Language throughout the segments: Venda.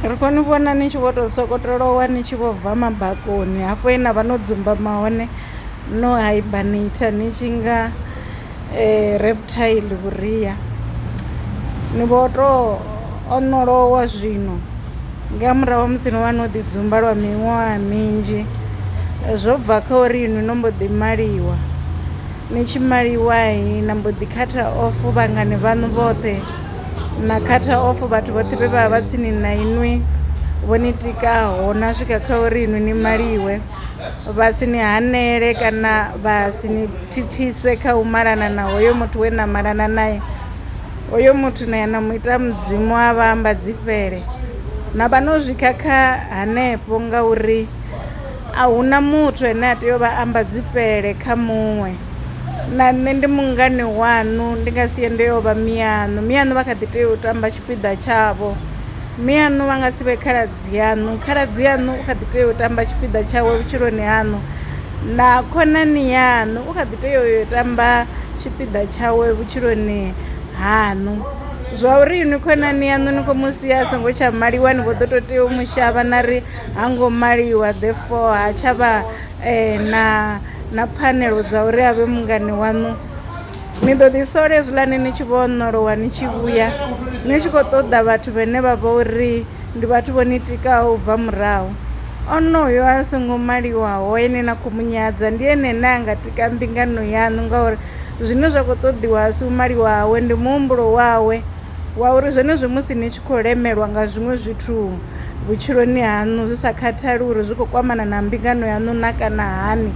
Ri khou ni vhona ni tshi vho to sokotolowa ni tshi vho bva mabakoni hafho he na vha no dzumbama hone no hibernate ni tshi nga reptile vhuria, ni vho to onyolowa zwino nga murahu ha musi no vha no ḓi dzumba lwa miṅwaha minzhi zwo bva kha uri inwi no mbo ḓi maliwa, ni tshi maliwa na mbo ḓi khatha off vhangani vhaṋu vhoṱhe na khatha off vhathu vhoṱhe vhe vha vha vha tsini na inwi vho ni tikaho na swika kha uri inwi ni maliwe, vha si ni hanele kana vha si ni thithise kha u malana na hoyo muthu we na malana nae, hoyo muthu na ya na mu ita mudzimu a vha amba dzi fhele na vha no zwi khakha hanefho ngauri a huna muthu ane a tea u vha amba dzi fhele kha muṅwe. Na nṋe ndi mungani waṋu ndi nga si ye ndo yo vha miyaṋu, miyaṋu vha kha ḓi tea u tamba tshipiḓa tshavho, miyaṋu vha nga si vhe khaladzi yaṋu, khaladzi yaṋu u kha ḓi tea u tamba tshipiḓa tshawe vhutshiloni haṋu, na khonani yaṋu u kha ḓi tea u yo tamba tshipiḓa tshawe vhutshiloni haṋu. Zwa uri inwi khonani yaṋu ni khou mu sia a songo tsha maliwa ni vho ḓo tou tea u mu shavha na ri ha ngo maliwa therefore ha tsha vha na na pfhanelo dza uri a vhe mungani waṋu, ni ḓo ḓi sola hezwiḽani ni tshi vho onyolowa ni tshi vhuya ni tshi khou ṱoḓa vhathu vhane vha vha uri ndi vhathu vho ni tikaho u bva murahu. Onoyo a songo maliwaho ene na khou munyadza ndi ene ane a nga tika mbingano yaṋu ngauri zwine zwa khou ṱoḓiwa a si u maliwa hawe ndi muhumbulo wawe wa uri zwenezwi musi ni tshi khou lemelwa nga zwiṅwe zwithu vhutshiloni haṋu zwi sa khathali uri zwi khou kwamana na mbingano yaṋu na kana hani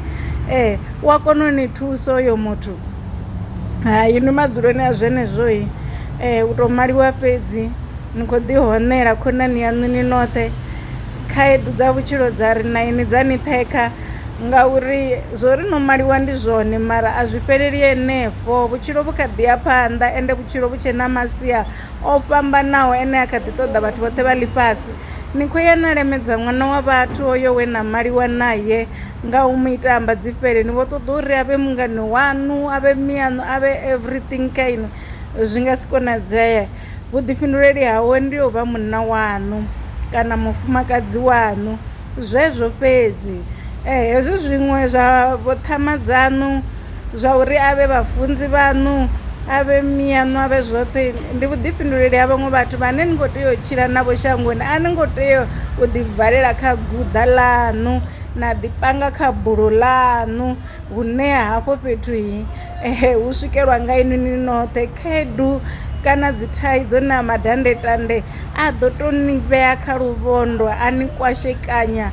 ee u a kona u ni thusa hoyo muthu. Hai inwi madzuloni a zwenezwoi u tou maliwa fhedzi ni khou ḓi hoṋela khonani yaṋu ni noṱhe khaedu dza vhutshilo dza ri na ini dza ni ṱhekha ngauri zwo ri no maliwa ndi zwone mara a zwi fheleli henefho vhutshilo vhu kha ḓi ya phanḓa ende vhutshilo vhu tshe na masia o fhambanaho ane a kha ḓi ṱoḓa vhathu vhoṱhe vha ḽifhasi. Ni khou ya na lemedza ṅwana wa vhathu hoyo we na maliwa naye nga u mu ita amba dzi fhele ni vho ṱoḓa uri a vhe mungani waṋu a vhe miyaṋu a vhe everything kha inwi zwi nga si konadzee. Vhuḓifhinduleli hawe ndi u vha munna waṋu kana mufumakadzi waṋu zwezwo fhedzi. Hezwi zwiṅwe zwa vho ṱhama dzaṋu zwa uri a vhe vhafunzi vhaṋu a vhe miyaṋu a vhe zwoṱhe ndi vhuḓifhinduleli ha vhaṅwe vhathu vhane ni khou tea u tshila navho shangoni a ni ngo tea u ḓi valela kha guḓa ḽaṋu na ḓi panga kha bulo ḽaṋu hune hafho fhethu hu swikelwa nga inwi ni noṱhe. Khaedu kana dzi thaidzo na madandetande a ḓo to ni vhea kha luvhondo a ni kwashekanya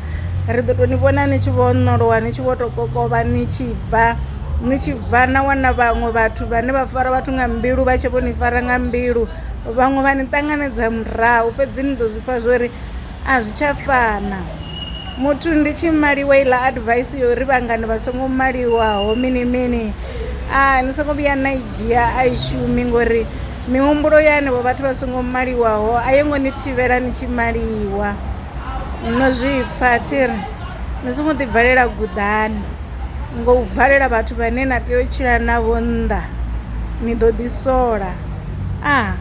ri ḓo to ni vhona ni tshi vho onyolowa ni tshi vho to kokovha ni tshi bva ni tshi bva na wana vhaṅwe vhathu vhane vha fara vhathu nga mbilu vha tshe vho ni fara nga mbilu vhaṅwe vha ni ṱanganedza murahu fhedzi ni ḓo zwi pfha zwori a zwi tsha fana. Muthu ndi tshi maliwa heiḽa advice yo uri vhangana vha songo maliwaho mini mini a ni songo vhuya na i dzhia a i shumi ngori mihumbulo ya henevho vhathu vha songo maliwaho a yo ngo ni thivhela ni tshi maliwa. No zwi pfha thi ri ni songo ḓi bvalela guḓani ngo u bvalela vhathu vhane na tea u tshila navho nnḓa ni ḓo ḓi sola a.